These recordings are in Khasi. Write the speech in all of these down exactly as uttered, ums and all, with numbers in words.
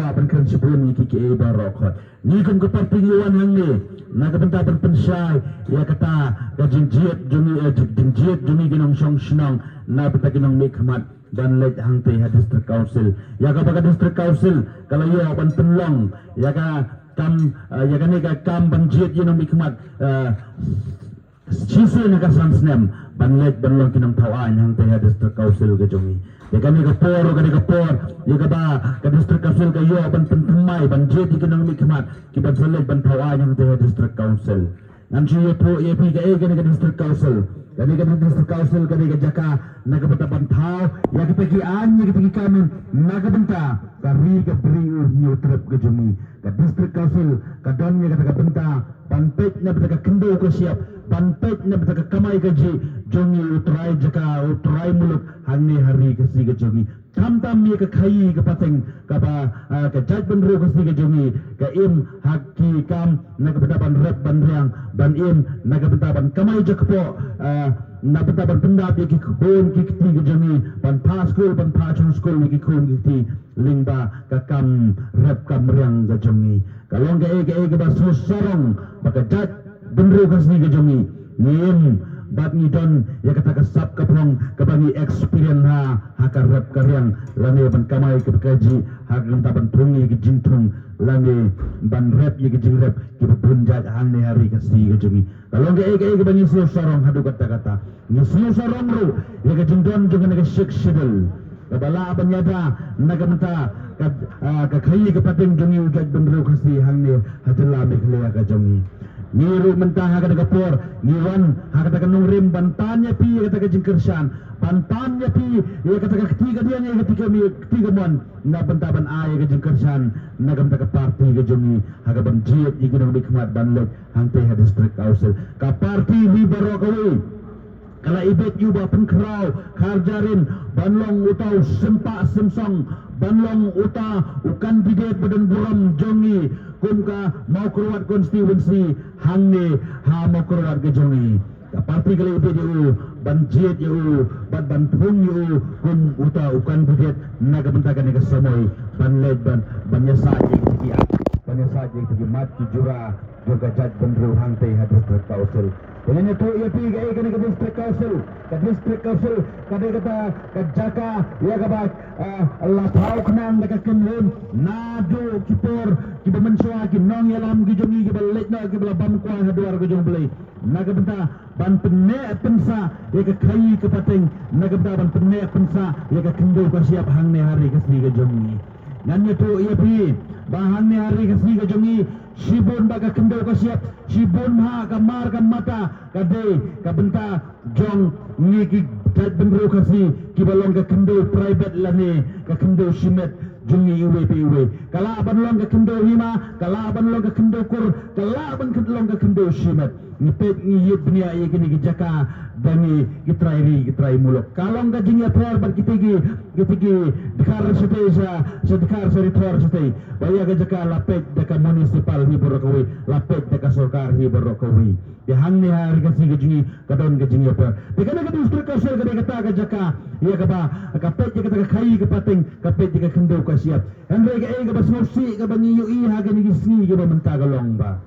Ban kren shibun ïa ki, ki ei baroh khot. Ngi kum ka party ngi wan hangne na ka bynta ban pynshai ïa kata ka jingjied jong ngi, eh, jing, jingjied jong ngi ki nongshong shnong na bynta ki nongmihkhmat ban leit hangtei ha District Council. Ïa kaba ka District Council ka la ïoh ban pynlong ïa ka kam, eh, ïa kane ka kam ban jied ïa nongmihkhmat, eh, shisien ha ka san snem ban leit ban long ki nongthaw aiñ hangtei ha District Council ka jong ngi. Te kane ka por, kane ka por ïa kaba ka District Council ka ïoh ban pynthymmai ban jied ïa ki nongmihkhmat kiban sa leit ban thaw aiñ hangtei ha District Council. Ngan shu ïathuh ïa phi kaei kane ka District Council. Kane ka District Council kane ka jaka na ka bynta ban thaw ïa kita ki aiñ, ïa kita ki kam na ka bynta ka ri ka briew hynñiew trep ka jong ngi. Ka District Council ka don ïa kata ka bynta ban peit na bynta ka khyndew ka shyiap, ban peit na bynta ka kamai kajih jong ngi u trai jaka, u trai muluk hangne ha ri Khasi ka jong ngi. Khamtam ïa ka khaïi ka pateng kaba, ah, ka jaitbynriew Khasi ka jong ngi ka im ha ki kam na ka bynta ban rep ban riang, ban im na ka bynta ban kamai jakpoh, ah, na bynta ban pyndap ïa ki khun ki kti ka jong ngi, ban phah skul, ban phah shong skul ïa ki khun ki kti lyngba ka kam rep kam riang ka jong ngi. Ka long kaei kaei kaba sngewsarong ba ka jaitbynriew Khasi ka jong ngi ngi im bad ngi don ïa kata ka sap ka phong kaba ngi experience ha, ha ka rep ka riang lane ban kamai kaba kajih, ha ka bynta ban thung ïa ki jingthung lane ban rep ïa ki jingrep kiba bun jait hangne ha ri Khasi ka jong ngi. Ka long kaei kaei kaba ngi sngewsarong haduh katta katta. Ngi sngewsarong ruh ïa ka jingdon jong kane ka Sixth Schedule kaba lah ban ïada na ka bynta ka, ah, ka khaïi ka pateng jong ngi u jaitbynriew Khasi hangne ha jylla Meghalaya ka jong ngi. Ngi ruh mynta ha kata ka por ngi wan ha kata ka nongrim ban pan ïa phi ïa kata ka jingkyrshan, ban pan ïa phi ïa kata ka kti kadiang, ïa ka kti kamai, kti kamon na bynta ban ai ïa ka jingkyrshan na ka bynta ka party ka jong ngi ha kaban jied ïa ki nongmihkhmat ban leit hangtei ha District Council. Ka party hi baroh kawei ka la ibit ïa u Bah Pynkhraw Kharjahrin ban long uta u sympa symsong, ban long uta u candidate ba don burom jong ngi kum ka Mawkyrwat constituency hangne ha Mawkyrwat ka jong ngi. Ka party ka la ibit ïa u ban jied ïa u bad ban thung ïa u kum uta u candidate na ka bynta kane ka samoi ban leit ban, ban ïasaid ïa ki, ban ïasaid ïa ki mat ki jura jong ka jaitbynriew hangtei ha District Council. Te ngan ïathuh ïa phi kaei kane ka District Council. Ka District Council ka dei kata ka jaka ïa kaba, ah, la phaw khnang da ka kynhun naduh ki por kiba mynshuwa, ki nongïalam ki jong ngi kiba leit noh kiba la bam kwai ha dwar ka jong U Blei na ka bynta ban pynneh pynsah ïa ka khaïi ka pateng, na ka bynta ban pynneh pynsah ïa ka khyndew ka shyiap hangne ha ri Khasi ka jong ngi. Ngan ïathuh ïa phi ba hangne ha ri Khasi ka jong ngi shibun ba ka khyndew ka shyiap, shibun ha ka mar ka mata ka dei ka bynta jong ngi ki jaitbynriew Khasi kiba long ka khyndew private lane ka khyndew shimet jong ngi iwei pa iwei. Ka lah ban long ka khyndew hima, ka lah ban long ka khyndew kur, ka lah ban long ka khyndew shimet. Ngi peit ngi ïit bniah ïa kine ki jaka da ngi ki trai ri ki trai muluk. Ka long ka jingïapher bad kite ki, kite ki dkhar shatei sha, sha dkhar sha rithor shatei. Ba ïa ka jaka la peit da ka municipal hi baroh kawei, la peit da ka sorkar hi baroh kawei. Te hangne ha ri Khasi ka jong ngi ka don ka jingïapher. Te kane ka District Council ka dei kata ka jaka ïa kaba ka peit ïa kata ka khaïi ka pateng, ka peit ïa ka khyndew ka shyiap. Hynrei kaei kaba sngewsih kaba ngi ïohi ha kine ki sngi kiba mynta ka long ba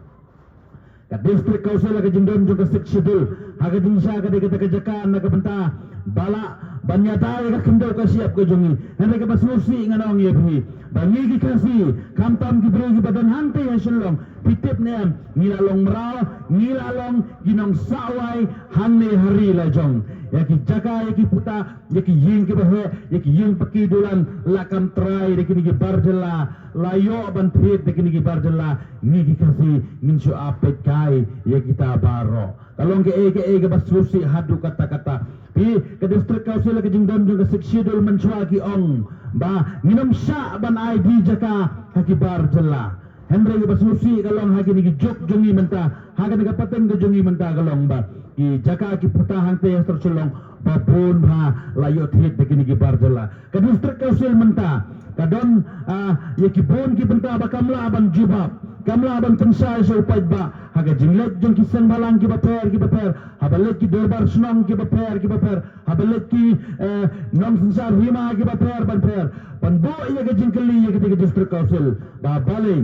ka District Council ha ka jingdon jong ka Sixth Schedule ha ka jingshisha ka dei kata ka jaka na ka bynta ba lah ban ïada ïa ka khyndew ka shyiap ka jong ngi. Hynrei kaba sngewsih ngan ong ïa phi ba ngi ki Khasi, khamtam ki briew kiba don hangtei ha Shillong, phi tip ne em, ngi la long mraw, ngi la long ki nongsahwai hangne ha ri la jong. Ïa ki jaka, ïa ki puta, ïa ki ïing kiba heh, ïa ki ïing paki dulan la kam trai da kine ki bar jylla, la ïoh ban thied da kine ki bar jylla. Ngi ki Khasi ngin shu ap peit kai ïa kita baroh. Ka long kaei kaei kaba sngewsih haduh katta katta. Phi, ka District Council ha ka jingdon jong ka Sixth Schedule mynshuwa ki ong ba ngin ym shah ban ai die jaka ha ki bar jylla. Hynrei kaba sngewsih ka long ha kine ki juk jong ngi mynta, ha kane ka pateng ka jong ngi mynta ka long ba ki jaka ki puta hangtei ha sor Shillong ba bun bha la ïoh thied da kine ki bar jylla. Ka District Council mynta ka don, ah, ïa ki bun ki bynta ba kam lah ban jubab, kam lah ban pynshai sha u paidbah ha ka jingleit jong ki seng bhalang kiba pher kiba pher, haba leit ki dorbar shnong kiba pher kiba pher, haba leit ki, eh, nongsynshar hima kiba pher ban pher, ban buh ïa ka jingkylli ïa kata ka District Council ba balei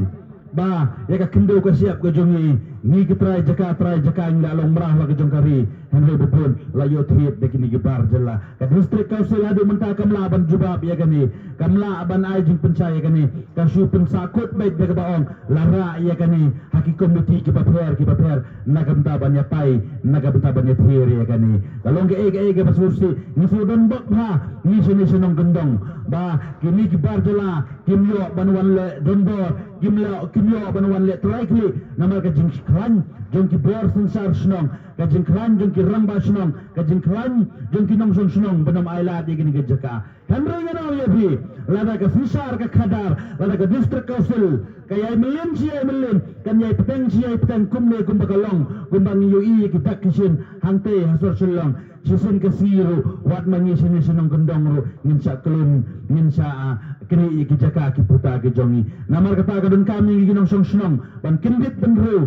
ba ïa ka khyndew ka shyiap ka jong ngi, ngi ki trai jaka, trai jaka ngi la long mrah la ka jong ka ri, hynrei ba bun la ïoh thied da kine ki bar jylla. Ka District Council haduh mynta kam lah ban jubab ïa kane, kam lah ban ai jingpynshai ïa kane, ka shu pynsahkut beit da kaba ong la rah ïa kane ha ki komiti kiba pher kiba pher na ka bynta ban ïatai, na ka bynta ban ïathir ïa kane. Ka long kaei kaei kaba sngewsih, ngi shu don bok bha ngi shane sha nongkyndong ba kine ki bar jylla kim ïoh ban wan leh donbor, kim ïoh, kim ïoh ban wan leh trai khlieh namar ka jingkhlaiñ jong ki bor synshar shnong, ka jingkhlaiñ jong ki rangbah shnong, ka jingkhlaiñ jong ki nongshong shnong ban ym ailad ïa kine ki jaka. Hynrei ngan ong ïa phi, lada ka synshar ka khadar, lada ka District Council ka ïai myllien shi ïai myllien, kan ïai bteng shi ïai bteng kumne kumba ka long, kumba ngi ïohi ïa ki dak ki shin hangtei ha sor Shillong. Shisien ka sngi ruh wat ma ngi shane sha nongkyndong ruh ngin shah khlun, ngin shah, ah, knieh ïa ki jaka ki puta ki jong ngi. Namar kata ka donkam ïa ngi ki nongshong shnong ban kyndit bynriew,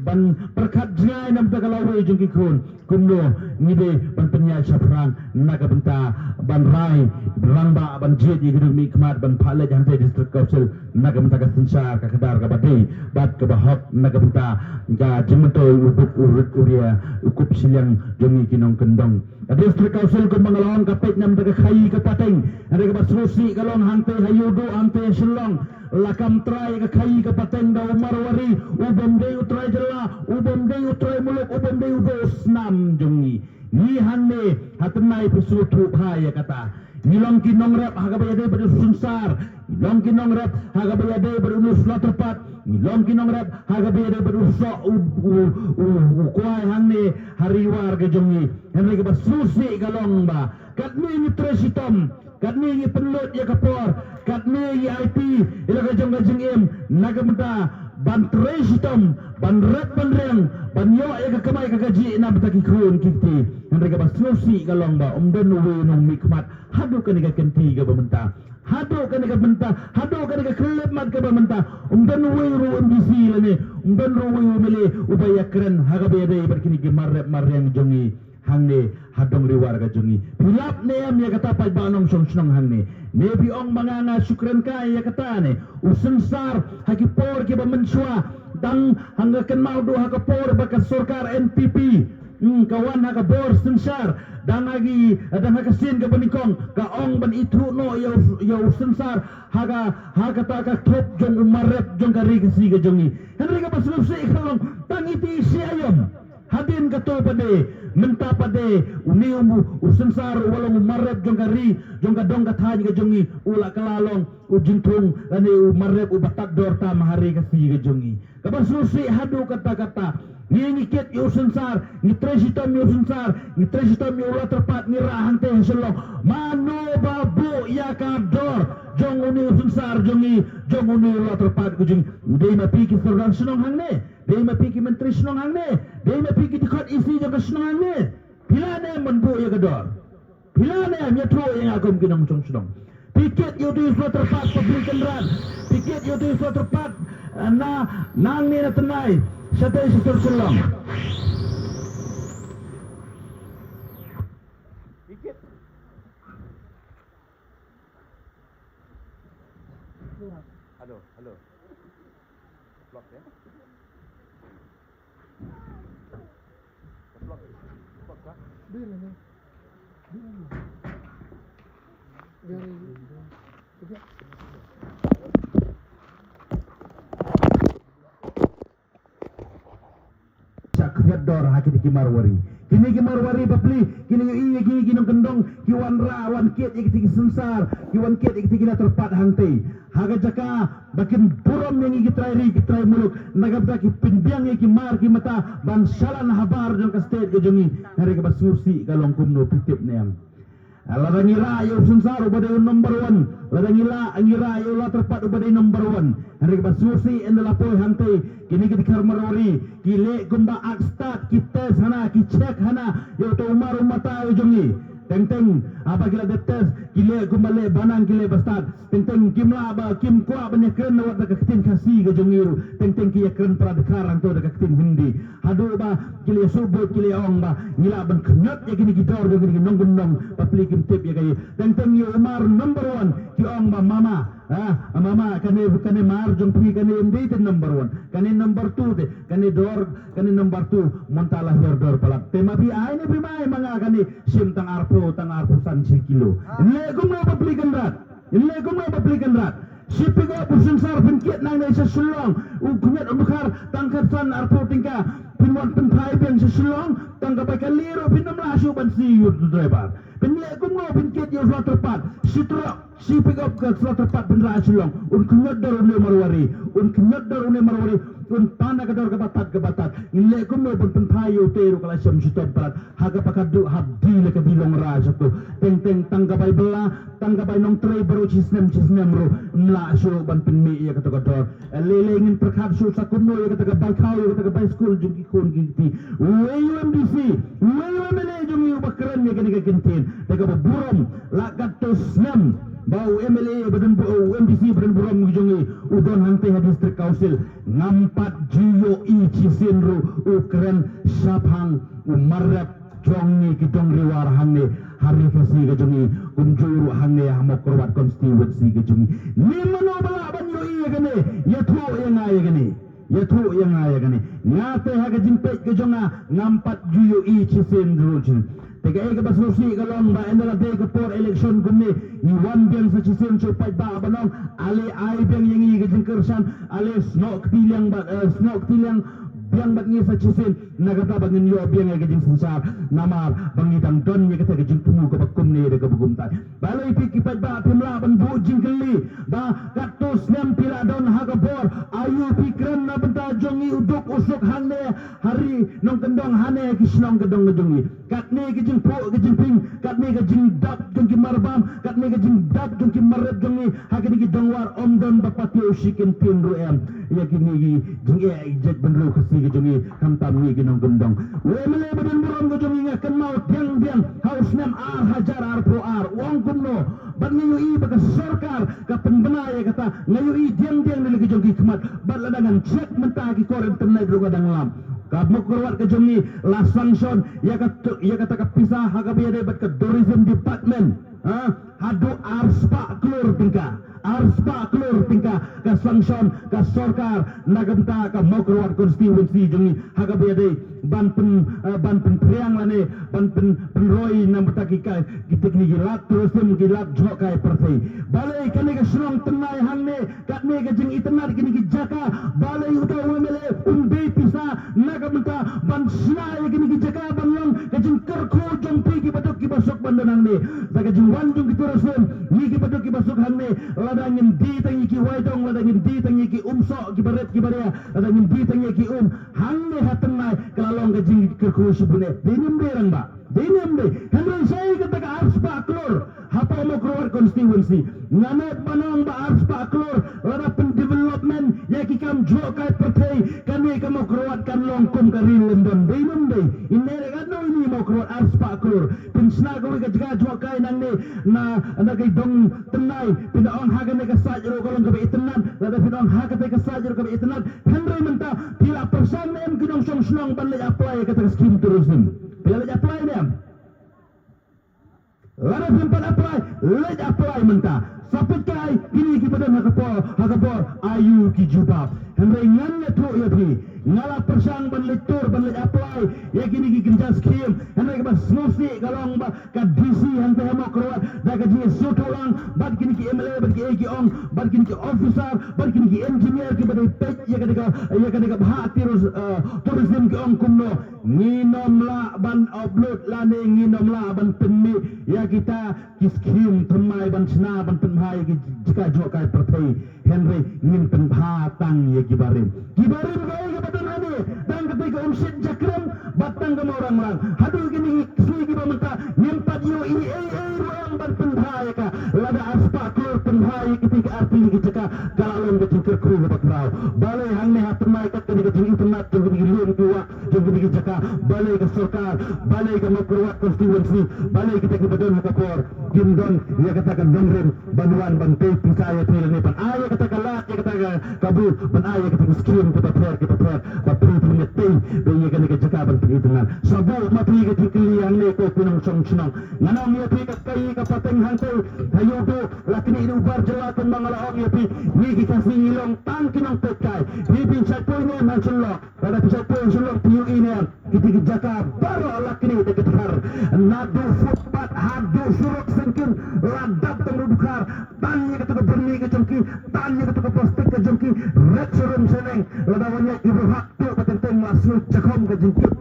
ban pyrkhat jngai na bynta ka lawei jong ki khun. Kumno ngi dei ban pynïaid shaphrang na ka bynta ban rai rangbah ban jied ïa ki nongmihkhmat ban phah leit hangtei District Council na ka bynta ka synshar ka khadar kaba dei bad kaba hok na ka bynta ka jingmyntoi u duk u rit u ria u kup shiliang jong ngi ki nongkyndong. Ka District Council kumba nga la ong ka peit na bynta ka khaii ka pateng. Hynrei kaba sngewsih ka long hangtei ha Ïewduh hangtei ha Shillong la kam trai ka khaii ka pateng da u Marwari u bym dei u trai jylla, u bym dei u trai muluk, u bym dei u doh u snam jong ngi. Ngi hangne ha Tynai phi sngewthuh bha ïa kata. Ngi long ki nongrep ha kaba ïadei bad u synsar, ngi long ki nongrep ha kaba ïadei bad u nus la tyrpad, ngi long ki nongrep ha kaba ïadei bad u soh u, u, u, u kwai hangne ha Ri War ka jong ngi. Hynrei kaba sngewsih ka long ba katne ngi trei shitom, katne ngi pynlut ïa ka por, katne ngi aiti ïa la ka jong ka jingim na ka bynta ban trei shitom, ban rep ban riang, ban ïoh ïa ka kamai ka kajih na bynta ki khun ki kti. Hynrei kaba sngewsih ka long ba ym don uwei u nongmihkhmat haduh kane ka kynti kaba mynta. Haduh kane ka mynta, haduh kane ka khyllipmat kaba mynta, ym don uwei ruh u MDC lane ym don ruh uwei u MLA uba ïakren ha kaba ïadei bad kine ki mar rep mar riang jong ngi hangne ha dong Ri War ka jong ngi. Phi lap ne em ïa kata paidbah nongshong shnong hangne? Ne phi ong ba nga nga shu kren kai ïa kata ne? U synsar ha ki por kiba mynshuwa, dang hangta kynmaw duh ha ka por ba ka sorkar NPP, hmm, ka wan ha ka bor synshar, dang ha ki, dang ha ka sien kaba nyngkong ka ong ban ithuh noh ïa u, ïa u synsar ha ka, ha kata ka thup jong u mar rep jong ka ri Khasi ka jong ngi. Hynrei kaba sngewsih ka long tang iti shi aïom. Hadien kato pat de, mynta pat de, une u, u synsar uba long u mar rep jong ka ri, jong ka dong ka thaiñ ka jong ngi, u la kylla long u jingthung lane u mar rep uba tad dor tam ha ri Khasi ka jong ngi. Kaba sngewsih haduh katta katta, ngi, ngi kit ïa u synsar, ngi trei shitom ïa u synsar, ngi trei shitom ïa u la tyrpad, ngi rah hangtei ha Shillong. Mano ba buh ïa ka dor jong une u synsar jong ngi, jong une u la tyrpad ka jong ngi? Dei ma phi ki sordar shnong hangne? Dei ma phi ki myntri shnong hangne? Dei ma phi ki dkhot EC jong ka shnong hangne? Phi lah ne em ban buh ïa ka dor? Phi lah ne em? Ïathuh ïa nga kum ki nongshong shnong. Phi kit ïa uto u sla tyrpad Public Kynrad, phi kit ïa uto u sla tyrpad, eh, na, nangne na Tynai shatei sha sor Shillong. Phi kit. Hello, hello. Block, eh? Block, block, block. Sa khriat dor ha kine ki Marwari. Kine ki Marwari bapli, kine ïohi ïa kine ki nongkyndong ki wan rah, wan kit ïa kine ki synsar, ki wan kit ïa kine ki la tyrpad hangtei. Ha ka jaka ba kin burom ïa ngi ki trai ri ki trai muluk, na ka bynta ki pynbiang ïa ki mar ki mata ban shalan habar jong ka state ka jong ngi. Hynrei kaba sngewsih ka long kumno, phi tip ne em? Lada ngi rah ïa u synsar uba dei u number one, lada ngi lah, ngi rah ïa u la tyrpad uba dei number one. Hynrei kaba sngewsih ynda la poi hangtei, kine ki dkhar Marwari ki leh kumba ak stad, ki test hana, ki check hana ïa uto u mar u mata u jong ngi. Teng teng, haba ki la dep test, ki leh kumba leh, ba nang ki leh ba stad. Teng teng, kim lah ba, kim kwah ban ïakren na wat da ka ktien Khasi ka jong ngi ruh. Teng teng, ki ïakren para dkhar hangto da ka ktien Hindi. Haduh ba, ki la ïasuh bud, ki la ong ba, ngi lah ban khñiot ïa kine ki dor jong kine ki nongkyndong, bapli kim tip ïa kaei. Teng teng, ïa u Mar number one, ki ong ba mama. Ah, mama, kane, kane Mar jong phi, kane ym dei te number one. Kane number two te, kane dor, kane number two, mynta la hiar dor palat. Te ma phi ai ne phi mai ma nga kane, shim tang arphew, tang arphew san shi kilo. Leh kumno bapli kynrad. Leh kumno bapli kynrad. Shi pick up u synsar phin kit nangne sha Shillong. U khñiot u dkhar tang khatsan arphew tyngka. Phin wan pynphai biang sha Shillong. Tang ka bai ka leh ruh phin ym lah shuh ban sie ïa u driver. Phin leh kumno phin kit ïa u sla tyrpad. Shi truck. Shi pick up ka sla tyrpad phin rah sha Shillong. Un khñiot dor une Marwari. Un khñiot dor une Marwari. Un pan ha ka dor kaba tad kaba tad. Ngin leh kumno ban pynphai ïa ute ruh ka la shem shitom palat. Ha kaba ka duh hap die la ka die long ra shato. Teng teng tang ka bai bylla, tang ka bai nongtrei baroh shi snem shi snem ruh. Ym lah shuh ban pynmih ïa kato ka dor. Lei lei ngin pyrkhat shuh sa kumno ïa kata ka bai khaw, ïa kata ka bai skul jong ki khun ki kti. Uwei u MDC, uwei u MLA jong ngi uba kren ïa kane ka kyntien. Te kaba burom, la katto snem ba u MLA ba don bu-, u MDC ba don burom jong ngi u don hangtei ha District Council. Ngam pat ju ïohi shisien ruh u kren shaphang u marep jong ngi ki dong Ri War hangne ha Ri Khasi ka jong ngi, kumjuh ruh hangne ha Mawkyrwat constituency ka jong ngi. Ne mano ba lah ban ïohi ïa kane, ïathuh ïa nga ïa kane. Ïathuh ïa nga ïa kane. Nga te ha ka jingpeit ka jong nga ngam pat ju ïohi shisien ruh shisien. Te kaei kaba sngewsih ka long ba ynda la dei ka por election kumne ngi wan biang sa shisien sha u paidbah ban ong ale ai biang ïa ngi ka jingkyrshan, ale snoh kti liang bad, eh, snoh kti liang biang bad ngi sa shisien. Na kata ba ngin ïoh biang ïa ka jingsynshar namar ba ngi dang don ïa kata ka jingthmu kaba kumne da kaba kumtai. Balei phi ki paidbah phim lah ban buh jingkylli ba katto snem phi la don ha ka bor, aïu phi kren na bynta jong ngi u duk u suk hangne ha ri nongkyndong hangne ha ki shnong kyndong ka jong ngi. Katne ka jingphuh ka jingping, katne ka jingdap jong ki marbam, katne ka jingdap jong ki marep jong ngi ha kine ki dongwar ym don ba patiaw shi kyntien ruh em. Ïa kine ki jingeh jait bynriew Khasi ka jong ngi khamtam ngi ki nongkyndong. U MLA ba don burom ka jong ngi nga kynmaw biang biang ha u snem ar hajar arphew ar u ong kumno. Bad nga ïohi ba ka sorkar ka pynbna ïa kata, nga ïohi diang diang na la ki jong ki khmat. Bad lada ngan check mynta ki kor internet ruh ka dang lam. Ka Mawkyrwat ka jong ngi la sanction ïa ka tu-, ïa kata ka pisa ha kaba ïadei bad ka tourism department. Ha? Haduh ar spah klur tyngka. Ar spah klur tyngka ka sanction ka sorkar na ka bynta ka Mawkyrwat constituency jong ngi ha kaba ïadei ban pyn, eh, ban pynphriang lane ban pyn, pynroi na bynta ki ka, ki teknik ki lad tourism ki lad jngohkai pyrthei. Balei kane ka shnong Tynnai hangne katne ka jingitynnad kine ki jaka, balei uta u MLA un bei pisa na ka bynta ban shna ïa kine ki jaka ban long ka jingkyrkhu jong phi kiba duk kiba suk ban don hangne. Da ka jingwan jong ki tourism, ngi kiba duk kiba suk hangne, lada ngin die tang ïa ki waidong, lada ngin die tang ïa ki umsoh kiba rit kiba ria, lada ngin die tang ïa ki um, hangne ha Tynnai ka la long ka jingkyrkhu shibun eh. Dei ne ym dei rangbah? Dei ne ym dei? Hynrei shaei kata ka ar spah klur hapoh Mawkyrwat constituency. Nga nod ban ong ba ar spah klur lada pyndevelopment ïa ki kam jngohkai pyrthei, kane ka Mawkyrwat kan long kum ka ri London. Dei ne ym dei? Ine katno ine i Mawkyrwat ar spah klur. Pynshna kawei ka jaka jngohkai nangne na, na ka dong Tynnai. Pynda ong ha kane ka side ruh ka long kaba itynnad, lada pynda ong ha kata ka side ruh kaba itynnad. Hynrei mynta phi la pyrshang ne em ki nongshong shnong ban leit apply ïa kata ka skim tourism? Phi la leit apply ne em? Lada phim pat apply, leit apply mynta. Sa peit kai kine kiba don ha ka por, ha ka bor, aïu ki jubab. Hynrei ngan ïathuh ïa phi, nga la pyrshang ban leit tur, ban leit apply ïa kine ki kynja skim. Hynrei kaba sngewsih ka long ba ka DC hangta ha Mawkyrwat da ka jingsngewthuh lang bad kine ki MLA bad kiei ki ong bad kine ki officer bad kine ki engineer kiba dei peit ïa kane ka, ïa kane ka bhah tourist, eh, tourism ki ong kumno. Ngin ym lah ban upload lane ngin ym lah ban pynmih ïa kita ki skim thymmai ban shna ban pynbha ïa ki jaka jngohkai pyrthei. Hynrei ngin pynbha tang ïa ki barim. Ki barim kaei kaba don hangne? Tang katei ka umshit jakrem bad tang ka mawrangrang. Haduh kine ki sngi kiba mynta ngim pat ïohi ei ei ruh em ban pynbha ïa ka. Lada ar spah klur Pynbha ïa kiti ki artylli ki jaka ka la long ka jingkyrkhu kaba khraw. Balei hangne ha thymmai kat kane ka jingitynnad jong kine ki lum ki wah jong kine ki jaka, balei ka sorkar, balei ka Mawkyrwat constituency, balei kita kiba don ha ka bor kim don ïa kata ka nongrim ban wan ban pei pisa ïa phi lane ban ai ïa kata ka lad ïa kata ka kabu ban ai ïa kata ka skim kiba pher kiba pher ba phi phi ïa tei ba ïa kane ka jaka ban pynityngan. Sa buh ma phi ka jingkylli hangne ko ki nongshong shnong. Ngan ong ïa phi ka kaei ka pateng hangtei ha ïoh la kine u bar jylla kumba nga la ong ïa phi. Ngi ki Khasi ngi long tang ki nongpeitkai. Phi phin shait poi ne em ha Shillong? Lada phi shait poi ha Shillong phi ïohi ne em? Kiti ki jaka baroh la kine da ki dkhar. Naduh footpath haduh surok syngkien la dap tang da dkhar. Tan ïa katu ka byrni ka jong ki, tan ïa katu ka plastik ka jong ki. Ret sharum shaneng lada wan ïaid ki ruh ha tu ba teng teng la sngewjakhom ka jingkit.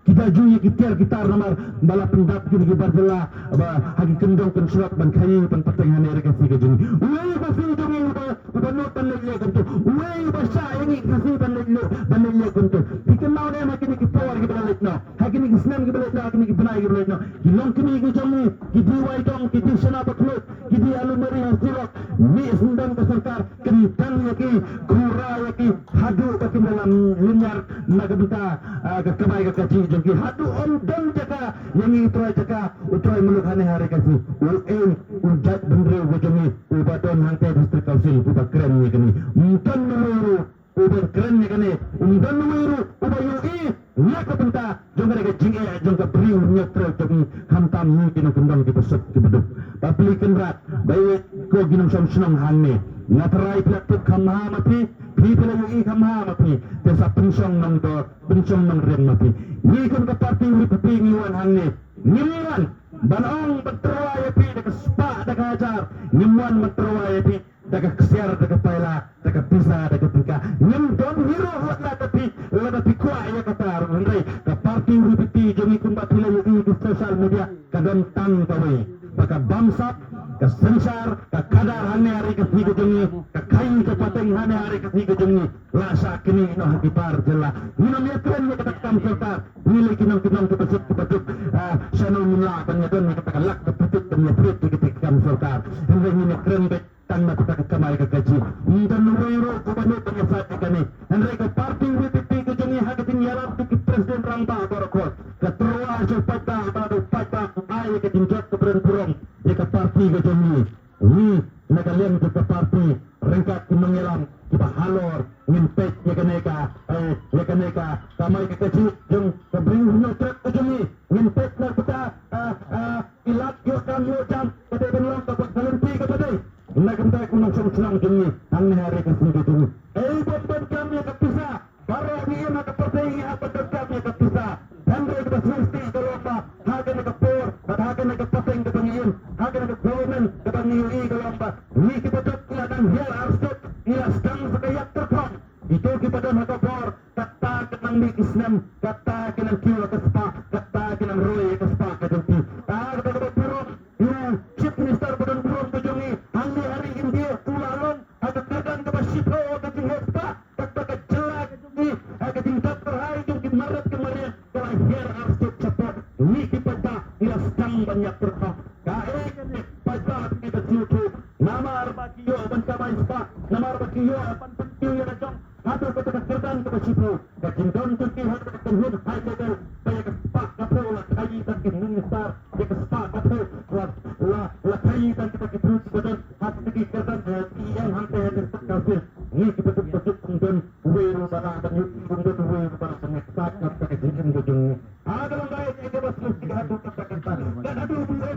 Ki da ju ïa ki tiar ki tar namar ba la pyndap kine ki bar jylla ba ha ki kyndong kynshlok ban khaïi ban pateng hane ha ri Khasi ka jong ngi. Uei u Khasi jong ngi uba uba nud ban leit leh kumto? Uei uba shah ïa ngi Khasi ban leit leh ban leit leh kumto? Phi kynmaw ne em ha kine ki por kiba la leit noh, ha kine ki snem kiba la leit noh, ha kine ki bnai kiba la leit noh, ki longkmie ki jong ngi ki die wai dong, ki die shana ba khluid, ki die alumari ha surok. Mih syndon ka sorkar, kyntang ïa ki, khura ïa ki haduh ba kin da lam lynñiar na ka bynta, ah, ka kamai ka kajih jong ki. Haduh ym don jaka ïa ngi u trai jaka, u trai muluk hane ha ri Khasi. U ei u jaitbynriew ka jong ngi uba don hangtei district council uba kren ïa kane? Ym don uwei ruh uba kren ïa kane. Ym don uwei ruh uba ïohi na ka bynta jong kane ka jingeh jong ka Bri u Hynñiewtrep jong ngi, khamtam ngi ki nongkyndong kiba suk kiba duk. Bapli Kynrad, ba ïeit ko ki nongshong shnong hangne, nga tharai phi la tip kham bha ma phi, phi phi la ïohi kham bha ma phi. Te sa pynshong nongdor, pynshong nongrim ma phi. Ngi kum ka party U D P ngi wan hangne, ngim wan ban ong ban tyrwa ïa phi da ka spah da ka hajar, ngim wan ban tyrwa ïa phi da ka ksiar, da ka paila, da ka pisa, da ka tyngka. Ngim don hi ruh wat la da phi, lada phi kwah ïa kata ruh. Hynrei ka party U D P jong ngi kumba phi la ïohi ha social media ka don tang kawei, ba ka bamsap, ka synshar, ka khadar hane ha ri Khasi ka jong ngi, ka khaïi ka pateng hane ha ri Khasi ka jong ngi. La shah knieh noh ha ki bar jylla. Ngin ym ïakren ïa kata ka kam sorkar. Ngi lei ki nongkyndong kiba suk kiba duk, ah, shano ngin lah ban ïadon ïa kata ka lak ka pyrthei ban ïapyrshah ïa kata ka kam sorkar. Hynrei ngin ïakren beit tang na kata ka kamai ka kajih. Ym don uwei ruh uba nud ban ïasaid ïa kane. Hynrei ka party U D P ka jong ngi ha ka jingïalam jong ki president rangbah baroh khoit, ka tyrwa sha u paidbah bad u paidbah u ai ïa ka jingjop kaba don burom ïa ka party ka jong ngi. Ngi na ka liang jong ka party ryngkat ki nongïalam kiba halor ngin peit ïa kane ka, eh, ïa kane ka kamai ka kajih jong ka Bri U Hynñiewtrep ka jong ngi. Ngin peit na kata, ah, ah, ki lad ïoh kam ïoh jam ka dei ban long kaba ka lynti kaba dei. Na ka bynta ki nongshong shnong jong ngi hangne ha ri Khasi ka jong ngi. Ei ban ban kam ïa ka pisa. Baroh ngi im ha ka pyrthei ngi hap ban donkam ïa ka pisa. Hynrei kaba sngewsih ka long ba ha kane ka por bad ha kane ka pateng kaba ngi im, ha kane ka government kaba ngi ïohi ka long ba ngi kiba duk ngi la dang hiar arsut, ngi la sdang sa ka ïap tyrkhong. Kito kiba don ha ka bor kata ki nang mih ki snem, kata ki nang kiew ha ka spah, kata ki nang roi ha ka spah ka jong ki. Ah, kata kaba burom ïa u Chief Minister ba don burom ka jong ngi hangne ha ri India, u la long ha ka kyrdan kaba shiphew ha ka jingheh spah. Kata ka jylla ka jong ngi ha ka jingdap kyrhai jong ki mar rat ki mariang ka la hiar arsut shapoh. Ngi ki paidbah ngi la sdang ban ïap tyrkhong. Kaei kane paidbah ki ba sngewthuh namar ba ki ïoh ban kamai spah, namar ba ki ïoh ban pynkiew ïa la jong haduh kata ka kyrdan kaba shiphew. Ka jingdon jong ki ha kata ka kynhun high level ba ïa ka spah ka phew la khaïi tang ki minister, ïa ka spah ka phew la, la, la khaïi tang kita ki briew kiba don ha kata ki kyrdan, eh, E M hangta ha ka spah ka phew. Ngi kiba duk ba duk ym don uwei ruh ba lah ban ïohi, ym don uwei ruh ba lah ban ïaksaid na kata ka jingim ka jong ngi. Ha ka lyngba ïa kaba sngewsih haduh katta katta. Kat haduh u M L A,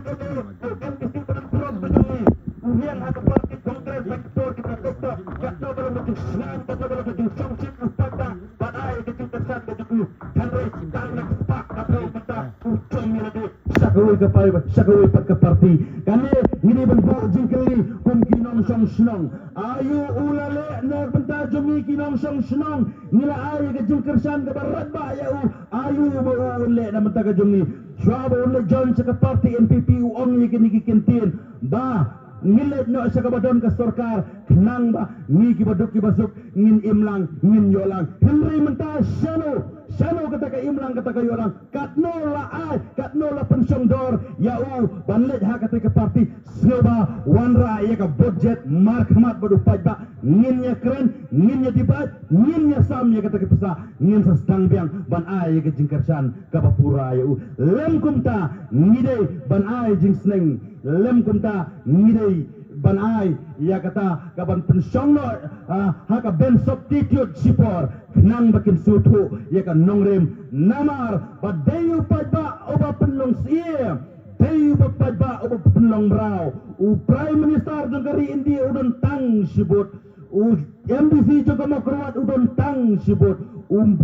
u M D C ba don burom ka jong ngi, u ïeng ha ka party Congress ha ki por kiba la dep, katno ba long ka jingsngew, katno ba long ka jingsngewsih u paidbah ban ai ka jingkyrshan ka jong u. Hynrei tang na ka spah ka phew mynta u jong ïa lade sha kawei ka pai, sha kawei pat ka party. Kane ngi dei ban buh jingkylli kum ki nongshong shnong. Aïu u la leh na ka bynta jong ngi ki nongshong shnong? Ngi la ai ka jingkyrshan kaba radbah ïa u. Aïu ba u leh na ka bynta ka jong ngi? Shuwa ba u leit join sha ka party N P P u ong ïa kine ki kyntien ba ngin leit noh sha kaba don ka sorkar khnang ba ngi kiba duk kiba suk ngin im lang, ngin ïoh lang. Hynrei mynta shano, Shano kata ka imlang, kata ka ïohlang, katno la ai, katno la pynshong dor ïa u ban leit ha kata ka party. Sngewbha wanrah ïa ka budget markhmat bad u paidbah. Ngin ïa kren, ngin ïa debat, ngin ïa sam ïa kata ka pisa, ngin sa sdang biang ban ai ïa ka jingkyrshan kaba pura ïa u. Lem kumta ngi dei ban ai jingsneng, lem kumta ngi dei ban ai ïa kata ka ban pynshong noh, ah, ha ka bench substitute shipor, khnang ba kin sngewthuh ïa ka nongrim. Namar ba dei u paidbah uba pynlong siem, dei u paidbah uba pynlong mraw. U Prime Minister jong ka ri India u don tang shibut, u M D C jong ka Mawkyrwat u don tang shibut, u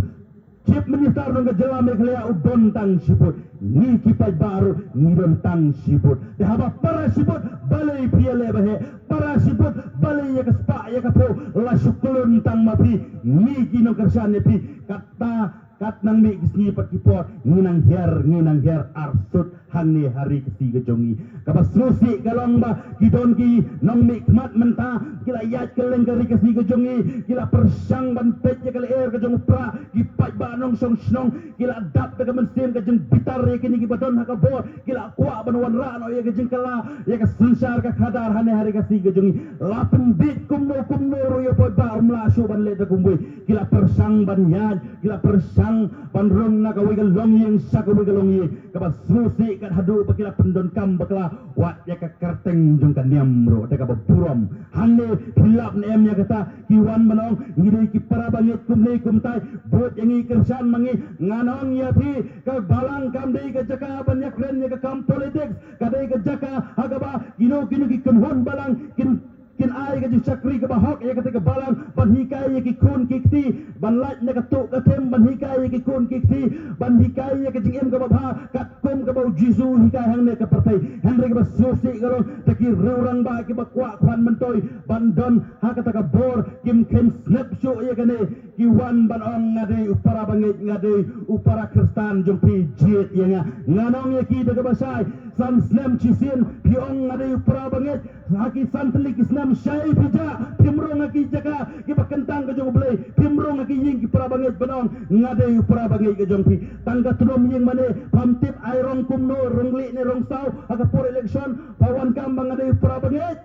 Chief Minister jong ka jylla Meghalaya u don tang shibut. Ngi ki paidbah ruh ngi don tang shibut. Te haba para shibut, balei phi ïaleh ba heh? Para shibut, balei ïa ka spah ïa ka phew la shu kyllon tang ma phi? Ngi ki nongkyrshan ïa phi, kata kat nang mih ki sngi pat ki por ngi nang hiar, ngi nang hiar arsut hangne ha ri Khasi ka jong ngi. Kaba sngewsih ka long ba ki don ki nongmihkhmat mynta ki la ïaid kylleng ka ri Khasi ka jong ngi, ki la pyrshang ban peit ïa ka lyer ka jong u Prah, ki paidbah nongshong shnong ki la dap da ka mynsiem ka jingbitar ïa kine kiba don ha ka bor, ki la kwah ban wanrah noh ïa ka jingkylla ïa ka synshar ka khadar hangne ha ri Khasi ka jong ngi. La pynbit kumno kumno ruh ïa u paidbah um lah shuh ban leh da kumwei. Ki la pyrshang ban ïaid, ki la pyrshang ban rung na kawei ka longïing sha kawei ka longïing. Kaba sngewsih kat haduh ba ki la pyndonkam bakla wat ïa ka kyrteng jong ka niam ruh da kaba burom. Hangne phi lap ne em ïa kata? Ki wan ban ong ngi dei ki para bangeit kumne kumtai. Bud ïa ngi, kyrshan ma ngi. Ngan ong ïa phi, ka balang kam dei ka jaka ban ïakren ïa ka kam politics. Ka dei ka jaka ha kaba kino kino ki kynhun balang kin kin ai ka jingshakri kaba hok ïa kata ka balang ban hikai ïa ki khun ki kti ban lait na ka tuh ka them, ban hikai ïa ki khun ki kti ban hikai ïa ka jingim kaba bha katkum kaba U Jisu u hikai hangne ka pyrthei. Hynrei kaba sngewsih ka long da ki riew rangbah kiba kwah khwan myntoi ban don ha kata ka bor kim kheiñ snep shuh ïa kane. Ki wan ban ong nga dei u para bangeit, nga dei u para Khristan jong phi, jied ïa nga. Ngan ong ïa ki da kaba shai, san snem shisien phi ong nga dei u para bangeit, ha ki san tylli ki snem shai phi jah, phim rung ha ki jaka kiba kyntang ka jong U Blei, phim rung ha ki ïing ki para bangeit ban ong nga dei u para bangeit ka jong phi. Tang ka tnum ïing mane, pham tip ai rong kumno, rong lieh ne rong saw ha ka por election, pha wan kam ba nga dei u para bangeit.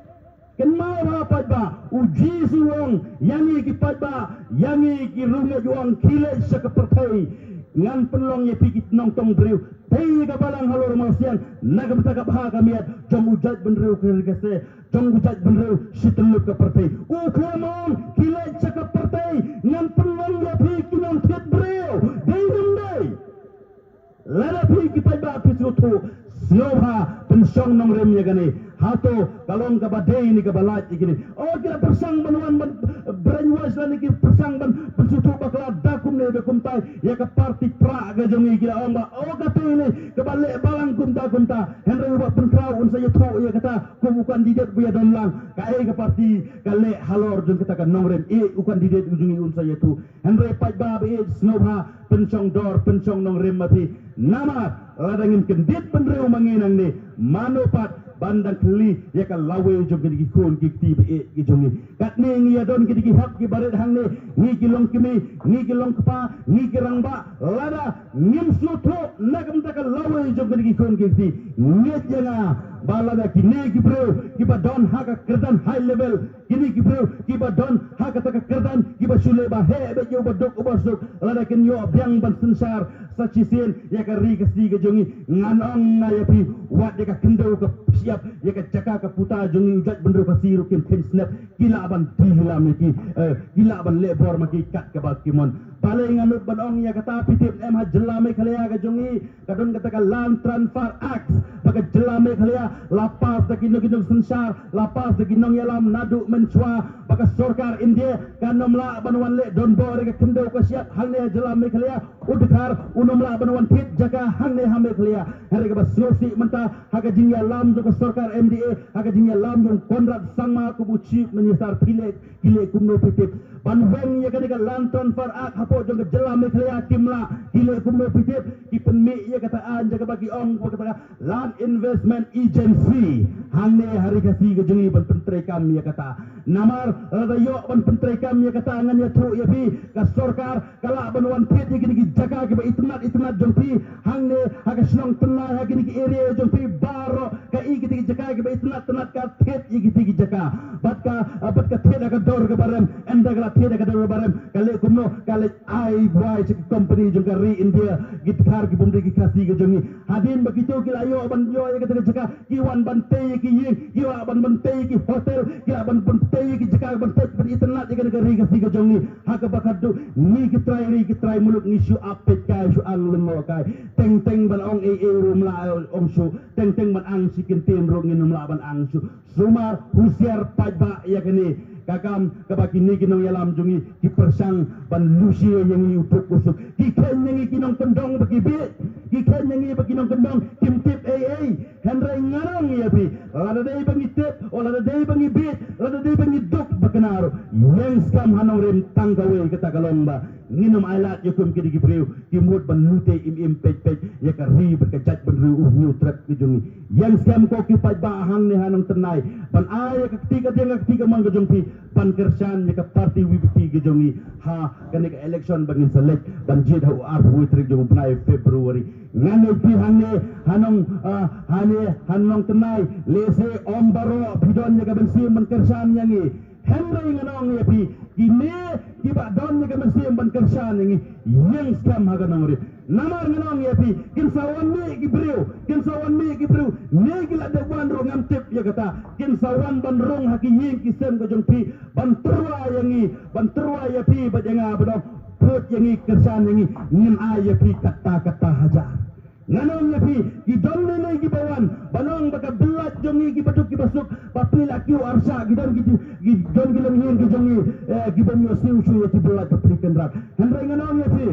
Kynmaw bha paidbah, U Jisu u ong ïa ngi ki paidbah, ïa ngi ki riewngeit u ong khie leit sha ka pyrthei. Ngan pynlong ïa phi ki nongtong briew. Tei ka balang halor mawsiang na ka bynta ka bha ka miat jong u jaitbynriew ka ri ka se, jong u jaitbynriew shi tyllup ka pyrthei. U khlem ong khie leit sha ka pyrthei ngan pynlong ïa phi ki nongthied briew. Dei ne ym dei? Lada phi ki paidbah phi sngewthuh, sngewbha pynshong nongrim ïa kane. Hato ka long kaba dei ne kaba lait ïa kine? O, ki la pyrshang ban wan ban brainwash lane ki pyrshang ban pynsngewthuh bakla da kumne da kumtai ïa ka party Prah ka jong ngi. Ki la ong ba o, ka dei ne kaba leh balang kumta kumta. Hynrei uba pynkhraw un sa ïathuh ïa kata kum u candidate ba ïadon lang. Kaei ka party ka leh halor jong kata ka nongrim, eh, u candidate u jong ngi un sa ïathuh. Hynrei paidbah ba ïeit, sngewbha pynshong dor, pynshong nongrim ma phi. Namar lada ngin kyndit bynriew ma ngi nangne, mano pat ban dang khlieh ïa ka lawei jong kine ki khun ki kti ba ïeit ki jong ngi. Katne ngi ïadon kine ki hep ki barit hangne, ngi ki long kmie, ngi ki long kpa, ngi ki rangbah, lada ngim sngewthuh na ka bynta ka lawei jong kine ki khun ki kti. Ngeit ïa nga ba lada kine ki briew kiba don ha ka kyrdan high level, kine ki briew kiba don ha kata ka kyrdan, kiba shu leh ba heh beit ïa uba duk uba suk, lada kin ïoh biang ban synshar sa shisien ïa ka ri Khasi ka jong ngi, ngan ong nga ïa phi, wat ïa ka khyndew ka shyiap, ïa ka jaka ka puta jong ngi u jaitbynriew Khasi ruh kim kheiñ snep. Ki lah ban die lilam ïa ki, eh, ki lah ban leh bor ma ki kat kaba ki mon. Balei ngan nud ban ong ïa kata? Phi tip ne em, ha jylla Meghalaya ka jong ngi ka don kata ka Land Transfer Act, ba ka jylla Meghalaya la pass da ki nong, ki nongsynshar, la pass da ki nongïalam naduh mynshuwa, ba ka sorkar India kan ym lah ban wan leh donbor ïa ka khyndew ka shyiap hangne ha jylla Meghalaya. U Dkhar un ym lah ban wan thied jaka hangne ha Meghalaya. Hynrei kaba sngewsih mynta, ha ka jingïalam jong ka sorkar M D A, ha ka jingïalam jong Conrad Sangma kum u Chief Minister, phi leh, ki leh kumno phi tip? Ban weng ïa kane ka Land Transfer Act hapoh jong ka jylla Meghalaya kim lah. Ki leh kumno phi tip? Ki pynmih ïa kata ka aiñ jaka ba ki ong ba kata ka Land Investment Agency hangne ha ri Khasi ka jong ngi ban pyntreikam ïa kata. Namar lada ïoh ban pyntreikam ïa kata, ngan ïathuh ïa phi, ka sorkar ka lah ban wan thied ïa kine ki jaka kiba itynnat itynnat jong phi hangne ha ka shnong Tynnai, ha kine ki area jong phi baroh, ka i kine ki jaka kiba itynnat itynnat, ka thied ïa kine ki jaka. Bad ka, bad ka thied ha ka dor kaba rem. Ynda ka la thied ha ka dor kaba rem, ka leh kumno? Ka leh ai buai sha ki company jong ka ri India, ki dkhar ki bym dei ki Khasi ka jong ngi. Hadien ba kito ki la ïoh ban ïoh ïa kata ka jaka, ki wan ban tei ïa ki ïing, ki wan ban ban tei ïa ki hotel, ki wan ban ban tei ïa ki jaka ban peit ban itynnat ïa kane ka ri Khasi ka jong ngi. Ha kaba khatduh ngi ki trai ri ki trai muluk ngi shu ap peit kai, shu ang lyngngoh kai. Teng teng ban ong ei ei ruh ym lah ong shuh, teng teng ban ang shi kyntien ruh ngin ym lah ban ang shuh. Sumar husiar paidbah ïa kane ka kam kaba kine ki nongïalam jong ngi ki pyrshang ban lushia ïa ngi u duk u suk. Ki kheiñ ïa ngi ki nongkyndong ba ki bieit, ki kheiñ ïa ngi ba ki nongkyndong kim tip ei ei. Hynrei ngan ong ïa phi, lada dei ba ngi tip, o lada dei ba ngi bieit, lada dei ba ngi duk ba kynmaw ruh, ïeng skhem ha nongrim tang kawei, kata ka long ba ngin ym ailad ïa kum kine ki briew ki mut ban lute im im peit peit ïa ka ri bad ka jaitbynriew u hynñiew trep ki jong ngi. Ïeng skhem ko ki paidbah hangne ha Nongtynnai ban ai ïa ka kti ka diang ka kti kamon ka jong phi ban kyrshan ïa ka party V P P ka jong ngi ha kane ka election ba ngin sa leit ban jied ha u arphew tarik jong u bnai February. Ngan ong ïa phi hangne ha Nong, ah, hangne ha Nongtynnai, lehse ym baroh phi don ïa ka mynsiem ban kyrshan ïa ngi. Hynrei ngan ong ïa phi, kine kiba don ïa ka mynsiem ban kyrshan ïa ngi, ïeng skhem ha ka nongrim. Namar ngan ong ïa phi, kin sa wan mih ki briew, kin sa wan mih ki briew, ne ki la dep wan ruh ngam tip ïa kata, kin sa wan ban rung ha ki ïing ki sem ka jong phi ban tyrwa ïa ngi, ban tyrwa ïa phi bad ïa nga, ban ong, put ïa ngi, kyrshan ïa ngi, ngin ai ïa phi katta katta hajar. Ngan ong ïa phi, ki don lei lei kiba wan ban ong ba ka byllait jong ngi kiba duk kiba suk ba phi la kiew arshah, ki don ki, ki don ki longïing ki jong ngi, eh, ki bym ïohsngew shuh ïa ki byllait ba phi kynrad. Hynrei ngan ong ïa phi,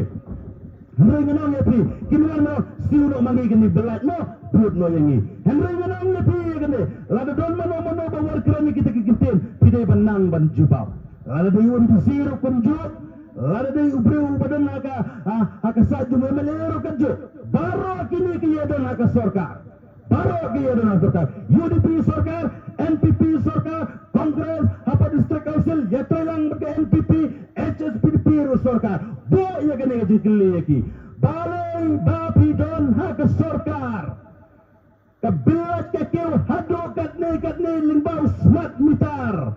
hynrei ngan ong ïa phi, kin wan mo, siew noh ma ngi kine ki byllait mo, put noh ïa ngi. Hynrei ngan ong ïa phi ïa kane, lada don mano mano ba war kren ïa kita ki kyntien, phi dei ban nang ban jubab. Lada dei u MDC ruh kumjuh, lada dei u briew uba don ha ka, ha, ha ka side jong u MLA ruh kumjuh. Baroh kine ki ïadon ha ka sorkar. Baroh ki ïadon ha ka sorkar. UDP sorkar, NPP sorkar, Congress, hapoh District Council, ïatreilang bad ka NPP, HSPDP ruh sorkar. Buh ïa kane ka jingkylli ïa ki. Balei ba phi don ha ka sorkar? Ka byllait ka kiew haduh katne katne lyngba u smart meter.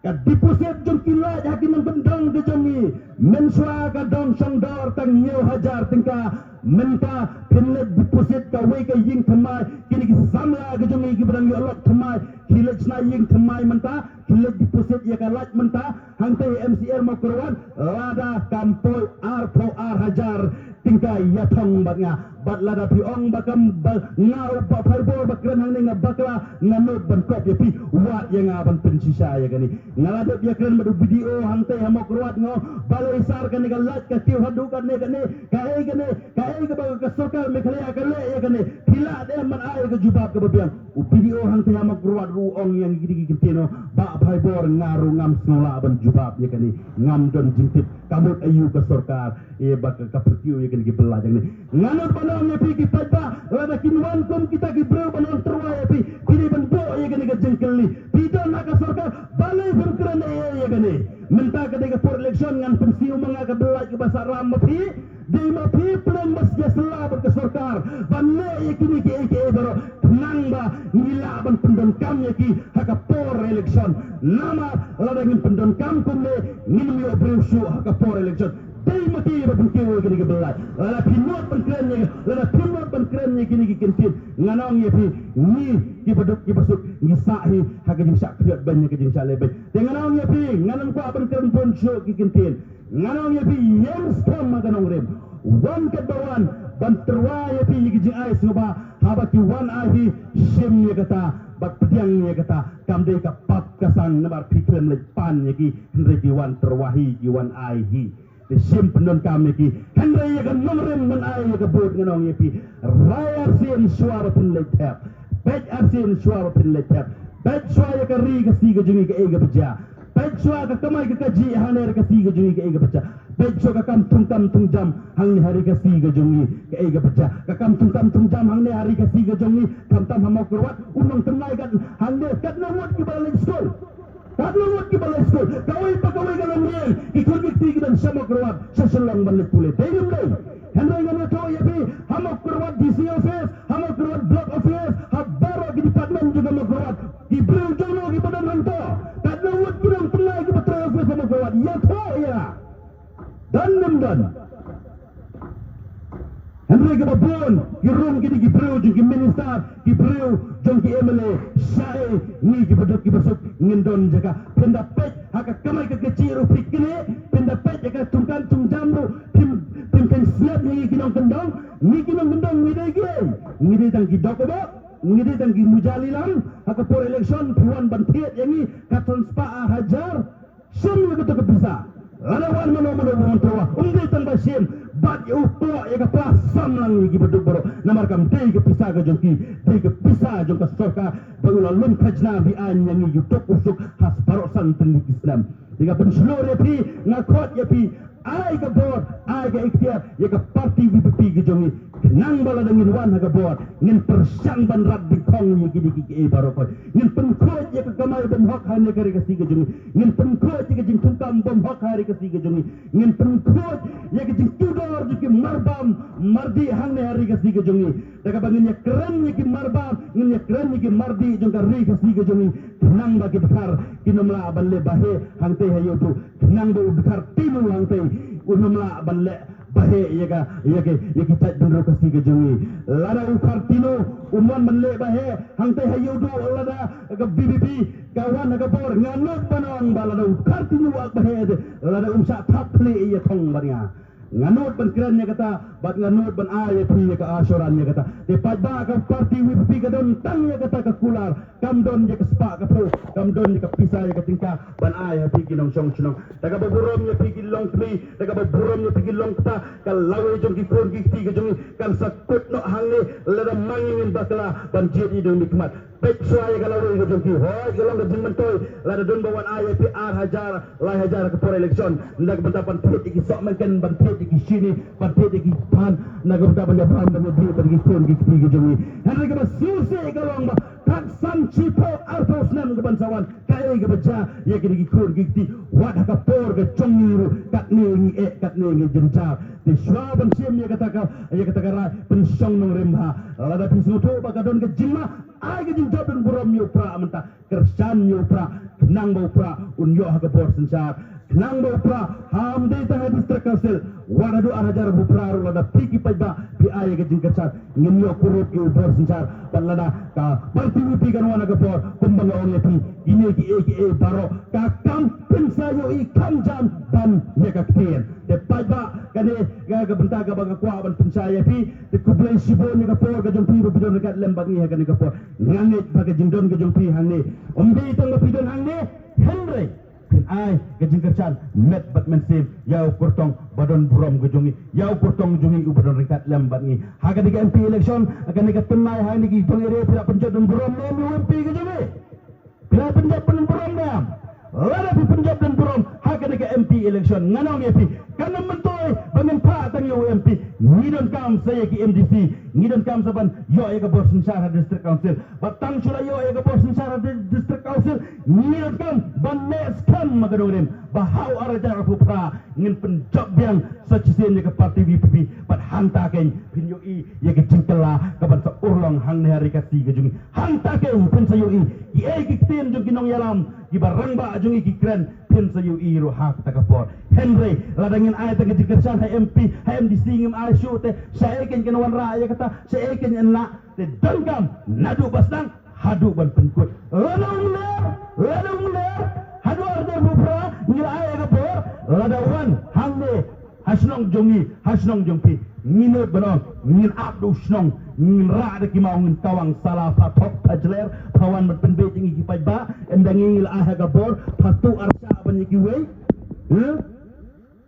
Ka deposit jong ki light ha ki nongkyndong ka jong ngi, mynshuwa ka dong shongdor tang hynñiew hajar tyngka. Mynta phin leit deposit kawei ka ïing thymmai, kine ki samla ka jong ngi kiba dang ïoh lok thymmai, ki leit shna ïing thymmai mynta, ki leit deposit ïa ka light mynta hangtei ha MCR Mawkyrwat, lada kam poi arphew ar hajar tyngka ïa thong bad nga. Bad lada phi ong ba kam, ba nga u Bah Phaibor ba kren hangne nga bakla, nga nud ban kop ïa phi, wad ïa nga ban pynshisha ïa kane. Nga la dep ïakren bad u BDO hangtei ha Mawkyrwat, nga ong balei sar kane ka light ka kiew haduh katne katne, kaei kane, kaei kaba ka sorkar Meghalaya ka leh ïa kane? Phi lah dei ban ai ka jubab kaba biang. U BDO hangtei ha Mawkyrwat ruh u ong ïa ngi kine ki kyntien, Bah Phaibor, nga ruh ngam sngew lah ban jubab ïa kane, ngam don jingtip. Ka mut aïu ka sorkar, eh, ba ka, ka pyrkiew ïa kine ki byllait jong ngi. Nga nud ban ong ïa phi ki paidbah, lada kin wan kum kita ki briew ban wan tyrwa ïa phi, phi dei ban buh ïa kane ka jingkylli. Phi don ha ka sorkar, balei phim kren ei ei ïa kane? Mynta ka dei ka por election, ngan pynsiew ma nga ka byllait kaba sah ram ma phi. Dei ma phi pynlong ba sngewsih bad ka sorkar ban leh ïa kine kiei kiei baroh, khnang ba ngi lah ban pyndonkam ïa ki ha ka por election. Namar lada ngim pyndonkam kumne, ngim ïoh briew shuh ha ka por election. Dei ma ki ba pynkiew ïa kine ki byllait. Lada phi nud ban kren ïa, lada phi nud ban kren ïa kine ki kyntien, ngan ong ïa phi, ngi kiba duk kiba suk ngi sah hi ha ka jingshah khriat beiñ, ha ka jingshah leh beiñ. Te ngan ong ïa phi, ngan ym kwah ban kren bun shuh ki kyntien. Ngan ong ïa phi, ïeng skhem ha ka nongrim. Wan katba wan ban tyrwa ïa phi ïa ki jingai sngewbha. Haba ki wan ai hi, shim ïa kata bad pdiang ïa kata. Kam dei ka pap ka sang namar phi khlem leit pan ïa ki, hynrei ki wan tyrwa hi, ki wan ai hi. Te shim pyndonkam ïa ki, hynrei ïa ka nongrim ban ai ïa ka vote, ngan ong ïa phi, rai arsien shuwa ba phin leit thep. Peit arsien shuwa ba phin leit thep. Peit shuwa ïa ka ri Khasi ka jong ngi kaei kaba jia. Peit shuwa ka kamai ka kajih hangne ha ri Khasi ka jong ngi kaei kaba jia. Peit shuwa ka kam thungkam thungjam hangne ha ri Khasi ka jong ngi kaei kaba jia. Ka kam thungkam thungjam hangne ha ri Khasi ka jong ngi, khamtam ha Mawkyrwat, u nongthymmai kat hangne katno ngut kiba la leit skul? Katno ngut kiba leit skul, kawei pa kawei ka long rieng, ki khun ki kti ki don sha Mawkyrwat, sha Shillong ban leit pule. Dei ne ym dei? Hynrei ngan ïathuh ïa phi, ha Mawkyrwat D C office, ha Mawkyrwat block office, ha baroh ki department jong ka Mawkyrwat, ki briew jong no kiba don hangto? Katno ngut ki nongpynlait kiba trei office ha Mawkyrwat? Ïathuh ïa nga. Don ne ym don? Hynrei kaba bun ki rung kine ki briew jong ki minister, ki briew jong ki M L A, shaei ngi kiba duk kiba suk ngin don jaka? Phin da peit ha ka kamai ka kajih ruh phi knieh, phin da peit ha ka thungkam thungjam ruh phim, phim kheiñ sngap ïa ngi ki nongkyndong. Ngi ki nongkyndong ngi dei kiei? Ngi dei tang ki dokbok, ngi dei tang ki muja lilang. Ha ka por election phi wan ban thied ïa ngi khatsan spah ar hajar. Shim ïa kato ka pisa. Lada wan mano mano ba wan thaw, um dei tang ba shim, bad ïa u kpoh ïa ka pla samlang ïa kiba duk baroh. Namar kam dei ka pisa ka jong ki, dei ka pisa jong ka sorkar ba u la lum khajna ba aiñ ïa ngi, u duk u suk ha baroh san tylli ki snem. Te nga pynshlur ïa phi, nga khot ïa phi, ai ka bor, ai ka iktiar ïa ka party V P P ka jong ngi. Khnang ba lada ngin wan ha ka bor, ngin pyrshang ban rat dyngkhong ïa kine kiei kiei baroh khoit. Ngin pynkhuid ïa ka kamai bymhok ha kane ka ri Khasi ka jong ngi. Ngin pynkhuid ïa ka jingthungkam bymhok ha ri Khasi ka jong ngi. Ngin pynkhuid ïa ka jingkiew dor jong ki marbam mardih hangne ha ri Khasi ka jong ngi. Da kaba ngin ïakren ïa ki marbam, ngin ïakren ïa ki mardih jong ka ri Khasi ka jong ngi. Khnang ba ki dkhar kin ym lah ban leh baheh hangtei ha Ïewduh. Khnang ba u dkhar Tinu hangtei un ym lah ban leh baheh ïa ka, ïa ka, ïa ki jait bynriew Khasi ka jong ngi. Lada u dkhar Tinu un wan ban leh baheh hangtei ha Ïewduh, lada ka V P P ka wan ha ka bor, nga nud ban ong ba lada u dkhar Tinu u ak baheh te, lada um shah thap khlieh ïa thong bad nga. Nga nud ban kren ïa kata, bad nga nud ban ai ïa phi ïa ka assurance ïa kata. Te paidbah, ka party V P P ka don tang ïa kata ka kular, kam don ïa ka spah ka phew, kam don ïa ka pisa ïa ka tyngka ban ai ha phi ki nongshong shnong. Da kaba burom ïa phi ki longkmie, da kaba burom ïa phi ki longkpa, ka lawei jong ki khun ki kti ka jong ngi kan sa kut noh hangne lada ma ngi ngin bakla ban jied ïa nongmihkhmat. Peit shuwa ïa ka lawei ka jong ki. Hooid, ka long ka jingmyntoi lada don ba wan ai ïa phi ar hajar, lai hajar ha ka por election. Na ka bynta ban thied ïa ki sohmynken, ban thied ïa ki shini, ban thied ïa ki phan, na ka bynta ban ïa phan ban ïa briew bad ki khun ki kti ki jong ngi. Hynrei kaba sngewsih ka long ba khatsan, shiphew, arphew snem kaban sa wan, kaei kaba jia ïa kine ki khun ki kti? Wat ha ka por ka jong ngi ruh katne ngi eh, katne ngi jynjar. Te shuwa ban shim ïa kata ka, ïa kata ka rai, pynshong nongrim bha. Lada phi sngewthuh ba ka don ka jingma, ai ka jingjop don burom ïa u Prah mynta. Kyrshan ïa u Prah, khnang ba u Prah un ïoh ha ka bor synshar. Khnang ba u Prah, ham dei tang ha District Council, wat haduh ar hajar arphew phra ruh, lada phi ki paidbah phi ai ka jingkyrshan, ngin ïoh kurup ïa u bor synshar. Bad lada ka party V P P kan wan ha ka bor, kumba nga ong ïa phi, kine kiei kiei baroh ka kam phin sa ïohi kham jam ban ïa ka ktien. Te paidbah, kane ka, ka bynta kaba nga kwah ban pynshai ïa phi. Te khublei shibun ïa ka por ka jong phi ba phi don ryngkat lem bad ngi ha kane ka por. Nga ngeit ba ka jingdon ka jong phi hangne, ym dei tang ba phi don hangne, hynrei phin ai ka jingkyrshan met bad mynsiem ïa u kyrtong ba don burom ka jong ngi, ïa u kyrtong jong ngi uba don ryngkat lem bad ngi. Ha kane ka M P election, ha kane ka tynnai, ha kane ki thong area, phi la pynjot don burom ne em ïa u M P ka jong ngi? Phi la pynjot pynburom ne em? Lada phi pynjot pynburom ha kane ka M P election, ngan ong ïa phi, kan ym myntoi ba ngin phah tang ïa u M P. Ngi donkam sa ïa ki M D C, ngi donkam sa ban ïoh ïa ka bor synshar ha District Council. Bad tang shu la ïoh ïa ka bor synshar ha Di-, District Council, ngi donkam ban leh skhem ma ka nongrim ba ha u ar hajar arphew phra ngin pynjop biang sa shisien ïa ka party V P P. Bad hangta keiñ phin ïohi ïa ka jingkylla kaban sa urlong hangne ha ri Khasi ka jong ngi. Hangta keiñ phin sa ïohi kiei ki ktien jong ki nongïalam, kiba rangbah jong ngi ki kren, phin sa ïohi ruh ha kata ka por. Hynrei lada ngin ai tang ka jingkyrshan ha M P, ha M D C ngim ai shuh, te shaei keiñ kan wanrah ïa kata, shaei keiñ yn lah? Te donkam naduh ba sdang haduh ban pynkut. Lada um ler, lada um ler, haduh ar hajar arphew phra ngi la ai ïa ka bor. Lada wan hangne ha shnong jong ngi, ha shnong jong phi, ngi nud ban ong, ngin ap da u shnong, ngin rah da ki maw, ngin kawang sala pha thok pha jler, pha wan ban pynbeit ïa ngi ki paidbah. Ynda ngi, ngi la ai ha ka bor, pha tuh arshah ban ïa kiwei. Huh?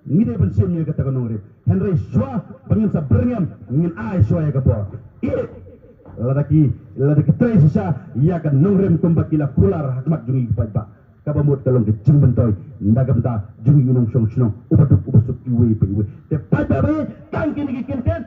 Ngi dei ban shim ïa kata ka nongrim. Hynrei shuwa ba ngin sa byrngem, ngin ai shuwa ïa ka bor. Ïeit, lada ki, lada ki trei shisha ïa ka nongrim kumba ki la kular ha khmat jong ngi ki paidbah, kaba mut ka long ka jingmyntoi na ka bynta jong ngi u nongshong shnong uba duk uba suk iwei pa iwei. Te paidbah ba ïeit, tang kine ki kyntien